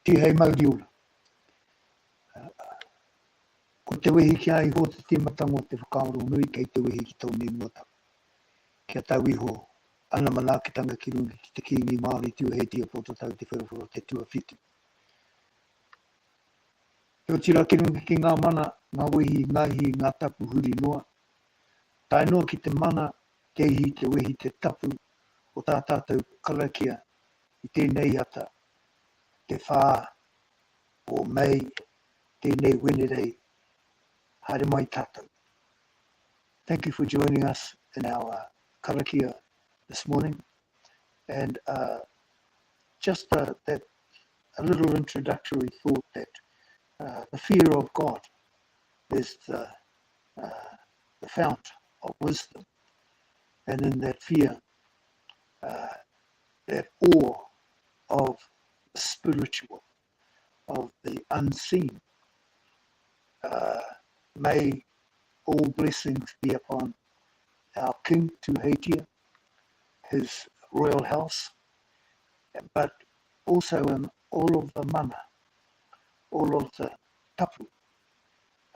Tihei mauri ora. Ko te wehi ki a Iho te tīmatanga o te whakaaro nui kei te wehi ki tōna ingoa tapu. Kia tau iho ana manaakitanga ki runga ki te Kīngi Māori Tūheitia Pōtatau Te Wherowhero Te Tuawhitu. Heoti rā ki runga ki ngā mana, ngā wehi, ngā ihi, ngā tapu huri noa, tae noa ki te mana, te ihi, te wehi, te tapu o tā tātou karakia i tēnei ata, te whā o Mei, tēnei Wenerei, haere mai tātou. Thank you for joining us in our karakia this morning. And uh, just uh, that a little introductory thought that uh, the fear of God is the, uh, the fount of wisdom. And in that fear, uh, that awe of the spiritual, of the unseen, uh, may all blessings be upon our King Tuheitia, his royal house, but also in all of the mana, all of the tapu,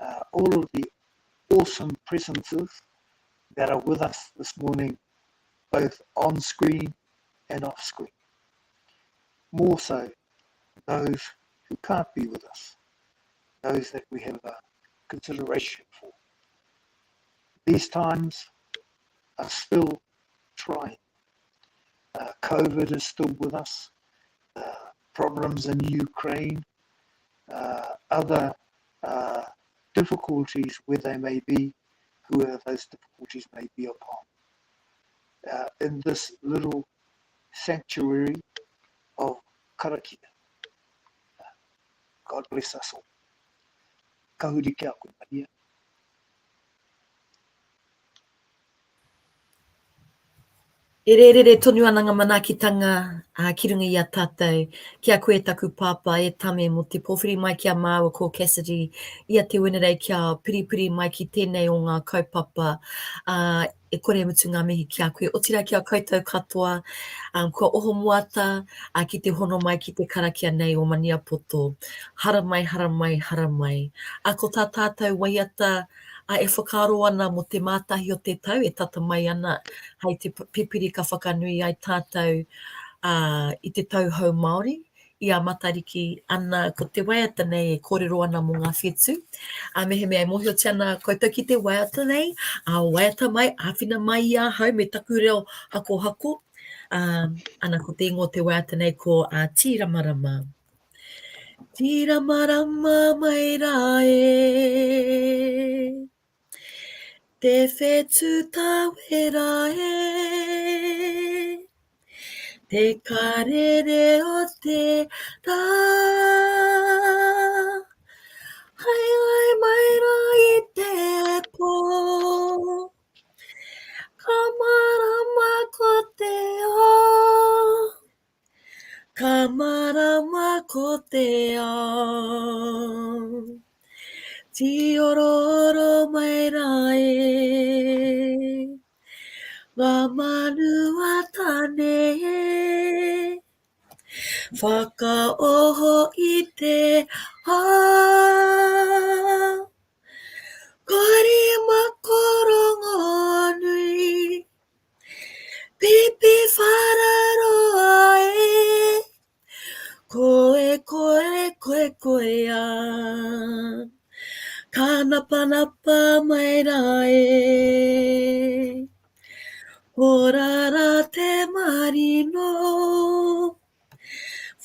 uh, all of the awesome presences that are with us this morning, both on screen and off screen. More so, those who can't be with us, those that we have a consideration for. These times are still trying. Uh, COVID is still with us, uh, problems in Ukraine, uh, other uh, difficulties where they may be, whoever those difficulties may be upon. Uh, in this little sanctuary of Karakia. God bless us all. Ka huri ki a koe, Maria. E rērere tonu ana ngā manaakitanga ki runga i a tātou, ki a koe taku pāpā e Tame mō te pōwhiri mai ki a māua ko Cassidy i a Te Wenerei kia piripiri mai ki tēnei o ngā kaupapa e kore e mutu ngā mihi ki a koe, otirā ki a koutou katoa kua oho moata ki te hono mai ki te karakia nei o Maniapoto. Haramai, haramai, haramai. Ko tā tātou waiata e whakaaro ana mō te mātahi o te tau e tata mai ana hei te Pipiri ka whakanui ai tātou i te tau hou Māori, i a Matariki, ana ko te waiata nei e kōrero ana mō ngā whetū. Ā, mehemea e mōhiotia ana koutou ki te waiata nei, ā, waiata mai, āwhina mai i ahau me taku reo hakohako, ā, ana ko te ingoa o te waiata nei ko ā, Tīramarama. Tīramarama mai rā e. Te whetū tāwera e. Te karere o te rā. Haehae mai rā i te pō. Ka marama ko te ao. Ka marama ko te ao. Tīorooro mai rā e. Ngā manu a Tāne e. Whakaoho i te ao. Kori makorongonui. Pipiwhararoa e, Koe, koe, koe, koea, Ka napanapa mai rā e. Horara te marino,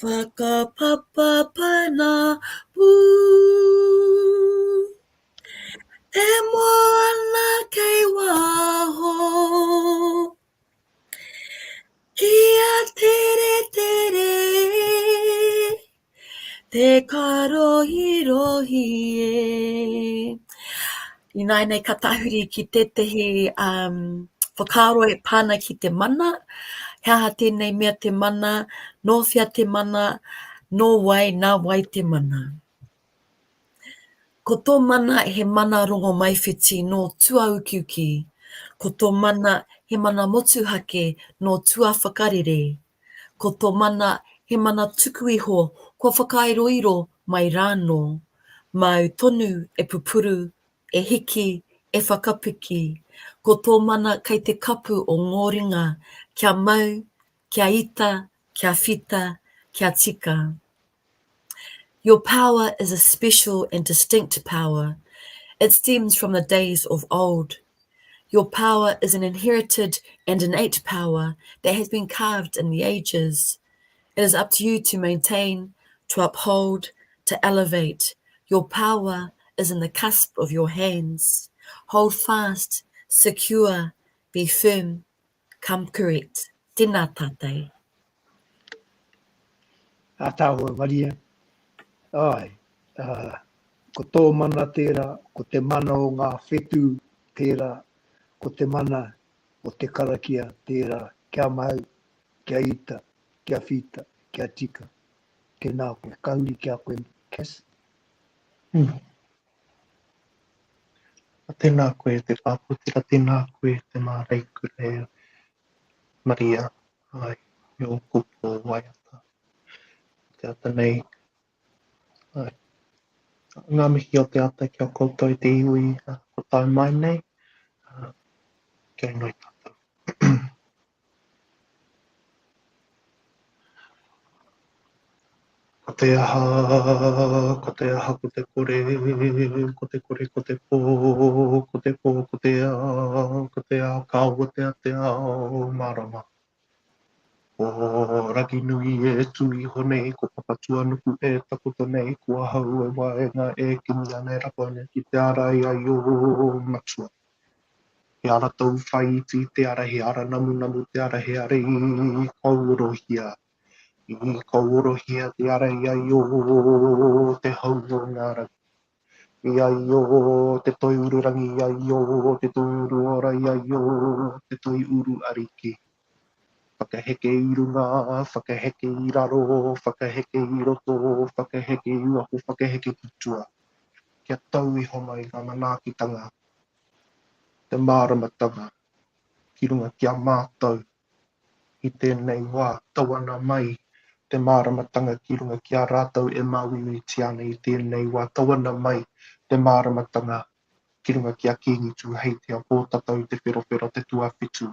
Whakapapa pana pū. Te moana kei waho. Kia teretere te karohirohi e. Ināianei ka tahuri ki tētehi um, whakaaro e pā ana ki te mana. He aha tēnei mea te mana, nō whea te mana, nō wai, nā wai te mana? Ko tō mana he mana rongomaiwhiti nō tuaukiuki, ko tō mana he mana motuhake nō tuawhakarere, ko tō mana he. He mana tuku iho kua whakairoiro mai rānō. Māu tonu e pupuru, e hiki, e whakapiki. Ko tō mana kei te kapu o ngō ringa, kia mau, kia ita, kia whita, kia tika. Your power is a special and distinct power. It stems from the days of old. Your power is an inherited and innate power that has been carved in the ages. It is up to you to maintain, to uphold, to elevate. Your power is in the cusp of your hands. Hold fast, secure, be firm, come correct. Tēnā tātou. Ātaahua Maria. Āe, ā, ko tō mana tērā, ko te mana o ngā whetū tērā, ko te mana o te karakia tērā, kia mau, kia ita, kia whita, kia tika. Tēnā koe, ka huri ki a koe, Cass. Mm. Tēnā koe te pāpōtira, tēnā koe te māreikura e Maria, ai, i ō kupu o waiata. Te ata nei, ai, ngā mihi o te ata ki a koutou te iwi ko tae mai nei, kia inoi tātou. Ko te aha, ko te aha, ko te kore, ko te kore, ko te pō, ko te pō, ko te ao, ko te ao, ka awatea te ao mārama. Ko Ranginui e tū iho nei, ko Papatūānuku e takoto nei, ko ahau e waenga e kimi ana e rapa ana ki te ārai ai o Matua. He ara tauwhāiti te ara, he ara namunamu te ara, he ara i kauorohia. I kauorohia te ara i ai o te hau o ngā rangi. I ai o te toi ururangi, i ai o te toi uruora, i ai o te toi uru ariki. Whakaheke i runga, whakaheke i raro, whakaheke i roto, whakaheke i waho, whakaheke ki tua. Kia tau iho mai ngā manaakitanga te māramatanga ki runga ki a mātou i tēnei wā, tau ana mai te māramatanga ki runga ki a rātou e māuiuitia ana i tēnei wā, tau ana mai te māramatanga ki runga ki a Kīngi Tūheitia Pōtatau Te Wherowhero Te Tuawhitu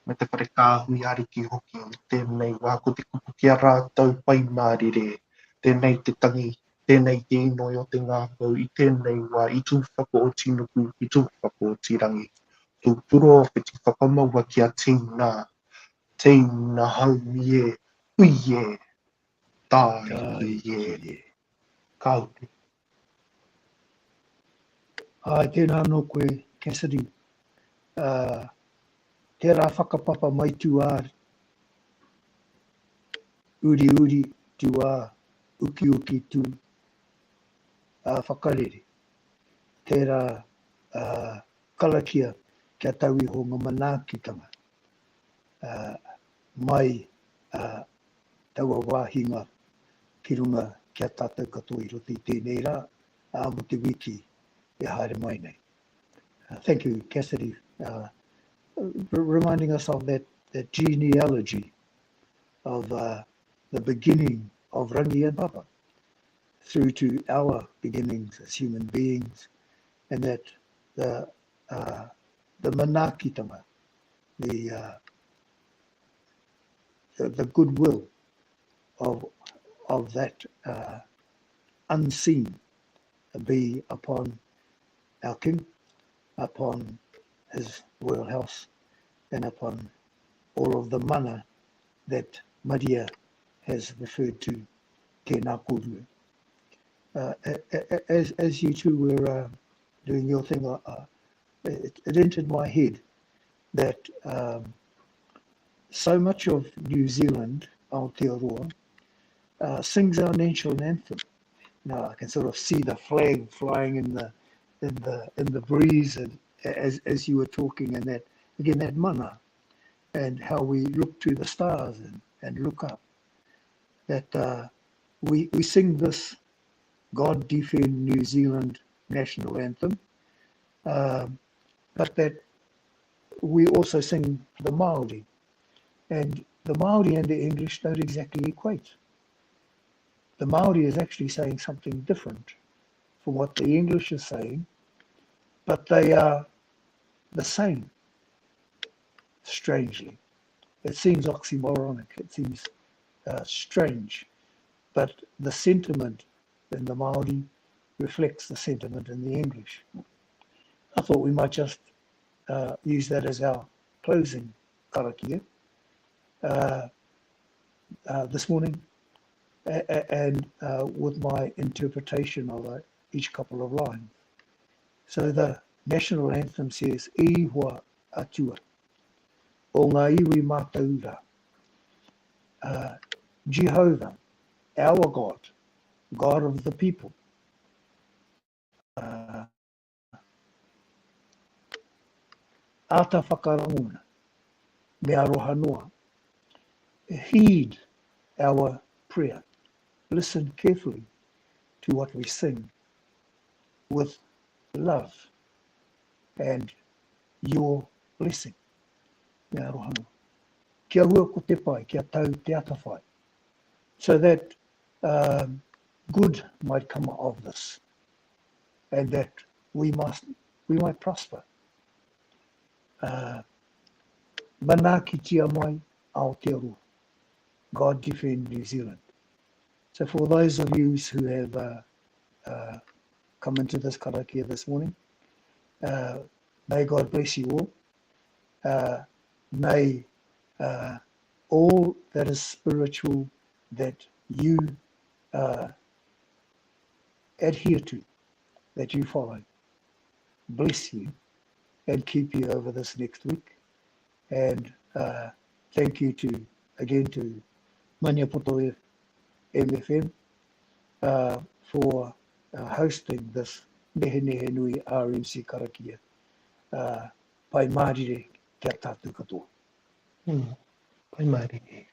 me te Whare Kāhui Ariki hoki i tēnei wā, ko te kupu ki a rātou Pai Mārire, tēnei te tangi Tēnei te inoi o te ngākau i tēnei wā i Tūwhakaotinuku, i Tūwhakaotirangi. Tūturo whiti whakamaua kia tīna, tīna haumi e, hui e, tāiki e. Ka uru. Āe, tēnā anō koe, Cassidy. Uh, tērā whakapapa mai tūā uriuri tūā ukiuki tū ā whakarere. Tērā uh, karakia kia tau iho ngā manaakitanga uh, mai uh, taua wāhinga ki runga ki a tātou katoa i roto i tēnei rā, ā, mō te wiki e haere mai nei. Uh, thank you, Cassidy, uh, reminding us of that, that genealogy of uh, the beginning of Rangi and Papa through to our beginnings as human beings, and that the, uh, the manaakitanga, the, uh, the, the goodwill of, of that uh, unseen be upon our king, upon his royal house, and upon all of the mana that Maria has referred to, tēnā kōrua. Uh, as, as you two were uh, doing your thing, uh, uh, it, it entered my head that um, so much of New Zealand, Aotearoa, uh, sings our national anthem. Now I can sort of see the flag flying in the in the in the breeze and as as you were talking and that again that mana and how we look to the stars and, and look up. That uh, we we sing this God defend New Zealand national anthem, um, but that we also sing the Maori. And The Māori and the English don't exactly equate. The Māori is actually saying something different from what the English is saying, but they are the same, strangely. It seems oxymoronic, it seems uh, strange, but the sentiment in the Māori reflects the sentiment in the English. I thought we might just uh, use that as our closing karakia uh, uh, this morning and uh, with my interpretation of uh, each couple of lines. So the national anthem says, E hua atua, o ngā iwi mātaura, uh, Jehovah, our God, God of the people. Uh, āta whakarangona, me aroha noa. Heed our prayer. Listen carefully to what we sing with love and your blessing. Me aroha noa. Kia hua ko te pai, kia tau te atawhai. So that um, good might come of this and that we must we might prosper. Uh, manaakitia mai Aotearoa. God defend New Zealand. So for those of you who have uh, uh, come into this karakia this morning, uh, may God bless you all. Uh, may uh, all that is spiritual that you uh, adhere to, that you follow, bless you and keep you over this next week. And uh, thank you to again to Maniapoto MFM uh, for uh, hosting this Nehenehenui Nui RMC Karakia. Uh, pai mārire kia tātou katoa. Mm. Pai mārire.